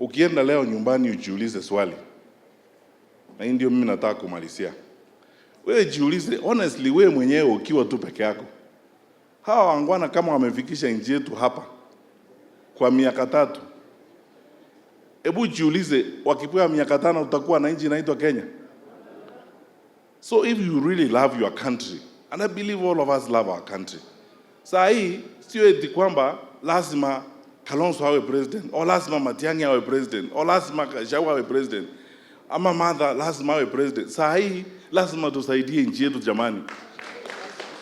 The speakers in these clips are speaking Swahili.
Ukienda leo nyumbani ujiulize swali, na hii ndio mimi nataka kumalizia. Wewe jiulize honestly, wewe mwenyewe ukiwa tu peke yako, hawa waungwana kama wamefikisha nchi yetu hapa kwa miaka 3, hebu jiulize, wakipewa miaka 5 utakuwa na nchi inaitwa Kenya? So if you really love your country, and I believe all of us love our country, saa hii sio eti kwamba lazima Kalonzo awe president or lazima Matiang'i awe president or lazima Gachagua awe president ama Martha lazima awe president. Saa hii lazima tusaidie nchi yetu jamani.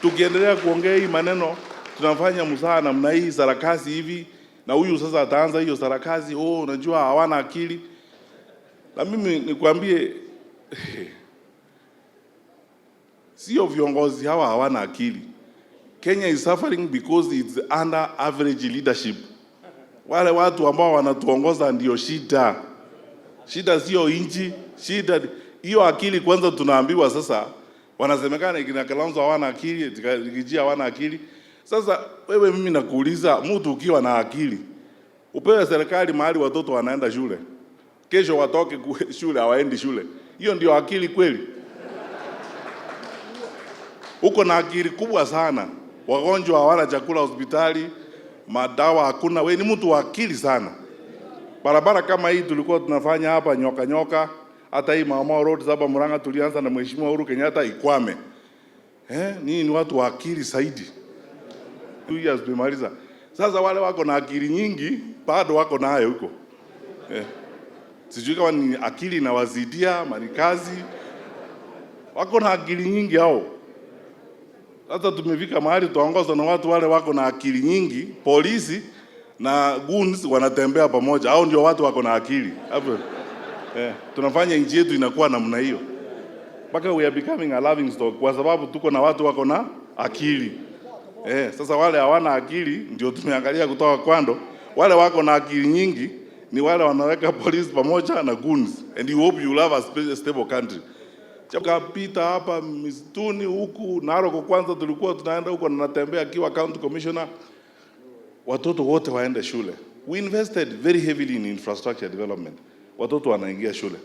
Tukiendelea kuongea hii maneno, tunafanya mzaha namna hii, sarakasi hivi, na huyu sasa ataanza hiyo sarakasi, "Oh, unajua hawana akili." Na mimi nikwambie, sio viongozi hawa hawana akili. Kenya is suffering because it's under average leadership. Wale watu ambao wanatuongoza ndio shida. Shida sio nchi, shida hiyo akili kwanza. Tunaambiwa sasa, wanasemekana kina Kalonzo hawana akili, Riggy G hawana akili. Sasa wewe, mimi nakuuliza, mtu ukiwa na akili upewe serikali mahali watoto wanaenda shule, kesho watoke shule hawaendi shule, hiyo ndio akili kweli? Uko na akili kubwa sana, wagonjwa hawana chakula hospitali, madawa hakuna. We ni mtu wa akili sana. Barabara kama hii tulikuwa tunafanya hapa nyoka nyoka, hata hii Mau Mau Road hapa Murang'a tulianza na Mheshimiwa Uhuru Kenyatta ikwame. Eh, ninyi ni watu wa akili zaidi. 2 years tumemaliza. Sasa wale wako na akili nyingi bado wako nayo huko. Eh. Sijui kama ni akili inawazidia ama ni kazi. Wako na akili nyingi hao. Sasa tumefika mahali tuongozwa na watu wale wako na akili nyingi, polisi na goons wanatembea pamoja. Hao ndio watu wako na akili. Hapo. Eh, tunafanya nchi yetu inakuwa namna hiyo. Mpaka we are becoming a laughing stock kwa sababu tuko na watu wako na akili. Eh, sasa wale hawana akili ndio tumeangalia kutoka kando. Wale wako na akili nyingi ni wale wanaweka polisi pamoja na goons, and you hope you will have a stable country. Kapita hapa misituni huku Narok, kwanza tulikuwa tunaenda huko na natembea akiwa county commissioner, watoto wote waende shule. We invested very heavily in infrastructure development. Watoto wanaingia shule.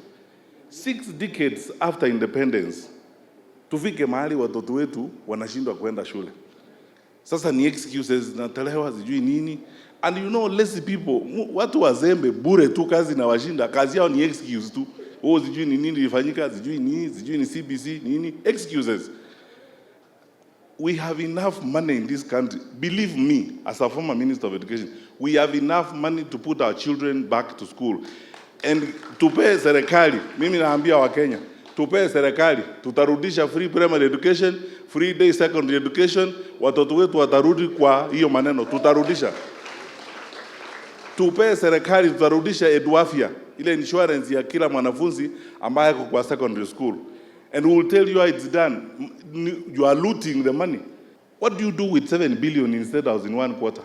6 decades after independence, tufike mahali watoto wetu wanashindwa kwenda shule. Sasa ni excuses zinatolewa, sijui nini. And you know lazy people, watu wazembe bure tu, kazi na washinda, kazi yao ni excuse tu. Oh, sijui ni nini ilifanyika, sijui nini, sijui ni CBC nini, excuses. We have enough money in this country. Believe me, as a former minister of education, we have enough money to put our children back to school. And tupee serikali, mimi naambia Wakenya, tupee serikali, tutarudisha free primary education, free day secondary education, watoto wetu watarudi kwa hiyo maneno, tutarudisha. Tupee serikali, tutarudisha EduAfya, ile insurance ya kila mwanafunzi ambaye ako kwa secondary school. And we will tell you how it's done. You are looting the money. What do you do with 7 billion in State House in one quarter?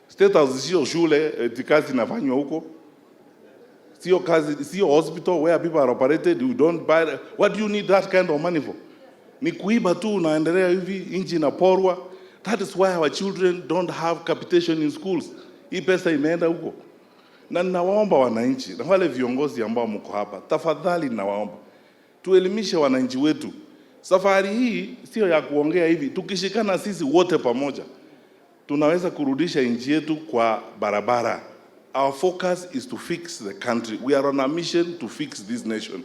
State House sio shule eti kazi inafanywa huko. Sio kazi, sio hospital where people are operated. You don't buy. What do you need that kind of money for? Ni kuiba tu, unaendelea hivi, nchi inaporwa. That is why our children don't have capitation in schools. Hii pesa imeenda huko. Na ninawaomba wananchi na wale viongozi ambao mko hapa, tafadhali ninawaomba tuelimishe wananchi wetu. Safari hii sio ya kuongea hivi. Tukishikana sisi wote pamoja, tunaweza kurudisha nchi yetu kwa barabara. Our focus is to fix the country. We are on a mission to fix this nation.